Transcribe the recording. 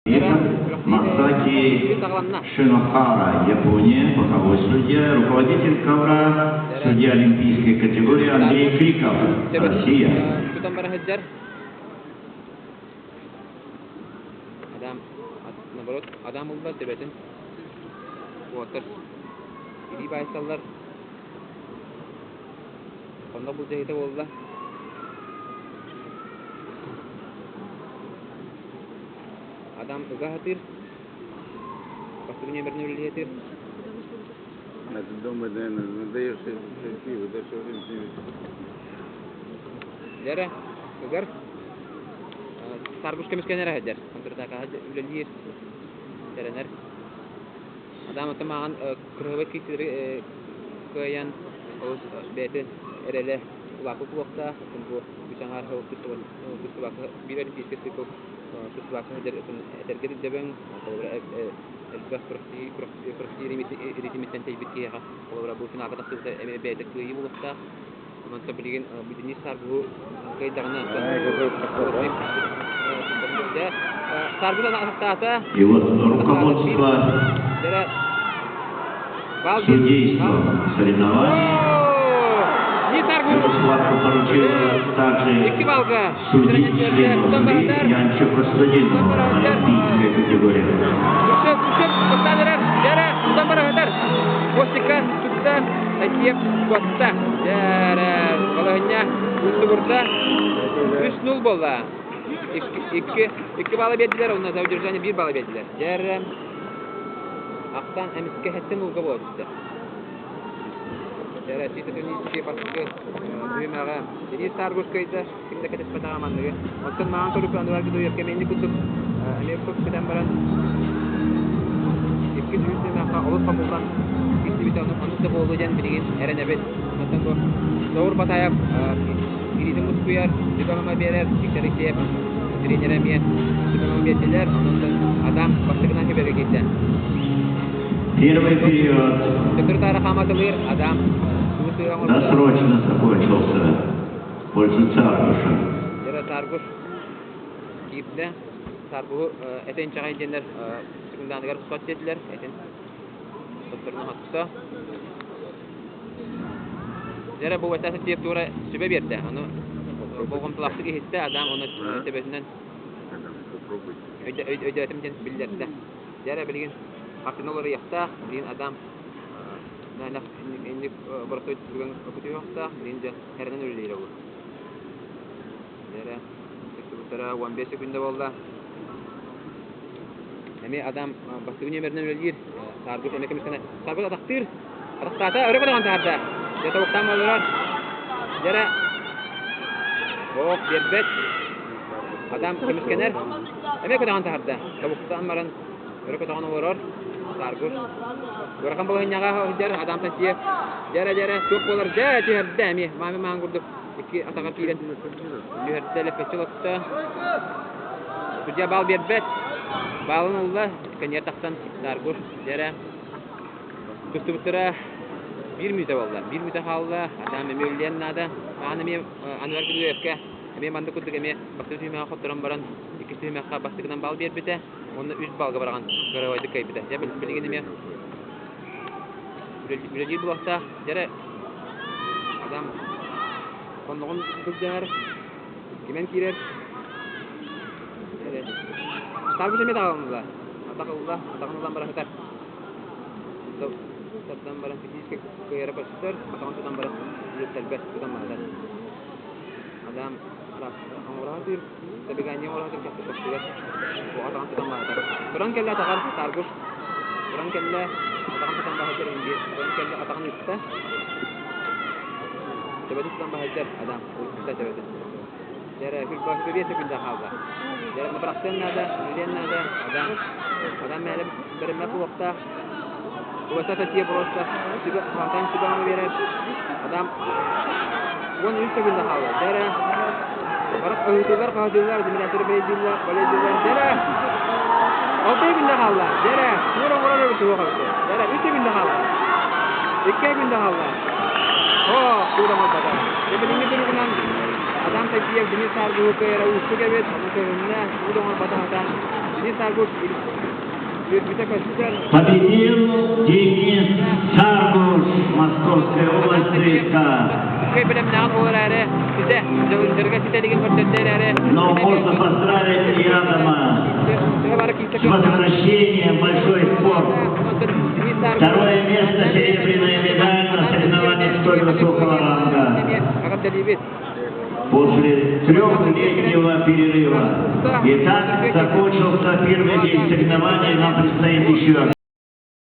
Масаки Шинохара, Япония, боковой судья, руководитель ковра, судья олимпийской категории Андрей Криков, Россия. Адам, наоборот, Адам ылла төбөтүн уотар илии баайсаллар. Онно былдьаһыыта буолла. Адам ыга сатыыр, бастакы нүөмэрин үлэлии сатыыр. Это дома, наверное, надаешься пиво, да все время с ними. Дьэрэ, ыгар Саргус көмүскэнэр сылдьар, контратака үлэлиир, тэрэнэр. Адам оттон мааҕын кырыһыбай киирсиилэри кыайан олус бэйэтин эрэлэ улааппыт буолуохтаах. Оттон бу үс аҥаар сыл тустубакка биир олимпийскай цикл тустубакка сылдьар этэргэ дөбөҥ, холобура элбэх күрэхтэһии ритмиттэн тэйбит киһиэхэ холобура бу финалга тахсыбыта эмиэ бэйэтэ кыайыы буолуохтаах. Онон билигин Денис Саргу кыайдаҕына Саргу атахтаата. И вот руководство судейства соревнований эту схватку поручило также судить члену жюри Янчу Костадинову, олимпийская категория. Костика тутта, Такиев куотта. Балаһынньа уустугурда. 3-0 буолла. Икки балла биэрдилэр, онно за удержание биир балла биэрдилэр. Дьэр Ахтан эмискэ хэттэн уулга буола түстэ. Дьэр чисто тунический бастакы түһүмэҕэ Денис Таргуш кыайда, ким да кэтэспэтэҕэ манныгы. Оттон маҥан көрүккэ Ануар Гудуевка эмиэ курдук эмиэ көтөн баран иккис үһүс түһүмэххэ олус хомуллан киирсибитэ оннук да буолуо диэн билигин эрэнэбит. Оттон бу Заур Батаев илиитин мускуйар, сүбэ-ама биэрэр, Виктор Алексеев тренерэ эмиэ сүбэ-ама биэрдилэр. Онон Адам бастакынан сүбэгэ киирдэ. Первый период Төттөрү-таары хааматылыыр Адам досрочно закончился в пользу Царгуша. Дьара Царгуш киирдэ. Царгуһу этин чаҕай диэннэр секундааныгар сот диэтилэр. Этин сотторун хотто. Дьэрэ бу Вася Сатиев туора сүбэ биэрдэ. Ону болҕомтолоохтук иһиттэ, Адам ону төбөтүнэн өйдөөтүм диэн биллэрдэ. Дьэрэ билигин хартыына уларыйыахтаах, билигин Адам инник боростуой түгэн көтүөхтээх, билигин дьэ эрэнэн үлэлиирэ ол. Дьэрэ тустубуттара 15 секунда буолла. Эмиэ Адам бастакы нүөмэринэн үлэлиир. Сааргыс эмиэ көмүскэнэ. Сааргыс атахтыыр. Атахтаата, өрө көтөҕөн таһаарда. Дьэ тобуктаан олорор. Дьэрэ. Ох, биэрбэт. Адам көмүскэнэр. Эмиэ көтөҕөн таһаарда. Тобуктаан баран өрө көтөҕөн олорор. Сааргыс. Ыарахан балаһынньаҕа сылдьар Адам Татьев. Дьэрэ, дьэрэ, туох буолар? Дьэ, түһэрдэ эмиэ. Маами маан курдук икки атаҕар киирэн түһэрдэ, лэппэччи олотто. Судья баал биэрбэт. Баалын ылла, кэннигэр тахсан Саргуш дьэрэ тустубуттара биир мүнүүтэ буолла. Биир мүнүүтэ хаалла. Адам эмиэ үллээн наада. Аан эмиэ Анвар Григорьевка эмиэ маннык курдук эмиэ бастакы түһүмэҕи хотторон баран иккис түһүмэххэ бастакынан баал биэрбитэ уонна үс баалга бараҕан кыраҕайдык кыайбыта. Дьэ билигин эмиэ үлэлиир буолуохтаах. Дьэрэ Адам хонноҕун былдьаһар Кимэн киирэр. Саргы эмиэ таҕылла. Атах ылла, атаҕын ылан бара сытар. Тардан баран физически кыайара көстөр, атаҕын тутан баран үлүттэрбэт, тутан баһытар. Адам оҥоро сатыыр, забегание оҥоро сатыыр көстүбэт. Атаҕын тутан баһытар. Туран кэллэ атаҕар Саргуш. Туран кэллэ, атаҕын тутан баһытар иһин Туран кэллэ, атаҕын ыытта. Төбөтүн тутан баһыйдар Адам, ыытта төбөтүн. Дьэрэ, күлбэ секунда хаалла. Дьэрэ, бырахтыан наада, үлэлиэн наада, Адам. Адам мээлэ бэриммэт буолуохтаах. Уоса Татья просто сүбэ, хантан сүбэ оҥо биэрэр. Адам 13 секунда хаалла. Дьэрэ, барах ыһыытыылар, хаһытыылар, землянтары бэлэйдииллэр, балейдииллэр. Дьэрэ, 6 секунда хаалла. Дьэрэ, туора оҥорор эбит суох эбит. Дьэрэ, 3 секунда хаалла. 2 секунда хаалла. Оо, туора оҥорбото. Дьэ, билиҥҥи туругунан Адам Татьев Денис Саргыһы кыайара уустук эбит, ону көһүннэ, уу да оҥорбото сатаан. Денис Саргуш үөрбүтэ көстөр. Победил Денис Саргуш, Московская область, ЦСКА. Үчүгэй бэлэмнээх буолар эрэ, ситэ, дьарыга ситэ илигин көрдөрдө эрэ. Но можно поздравить и Адама с возвращением в большой спорт. Второе место, серебряная медаль на соревнованиях столь высокого ранга. После трехлетнего перерыва. Итак, закончился первый день соревнований, нам предстоит еще.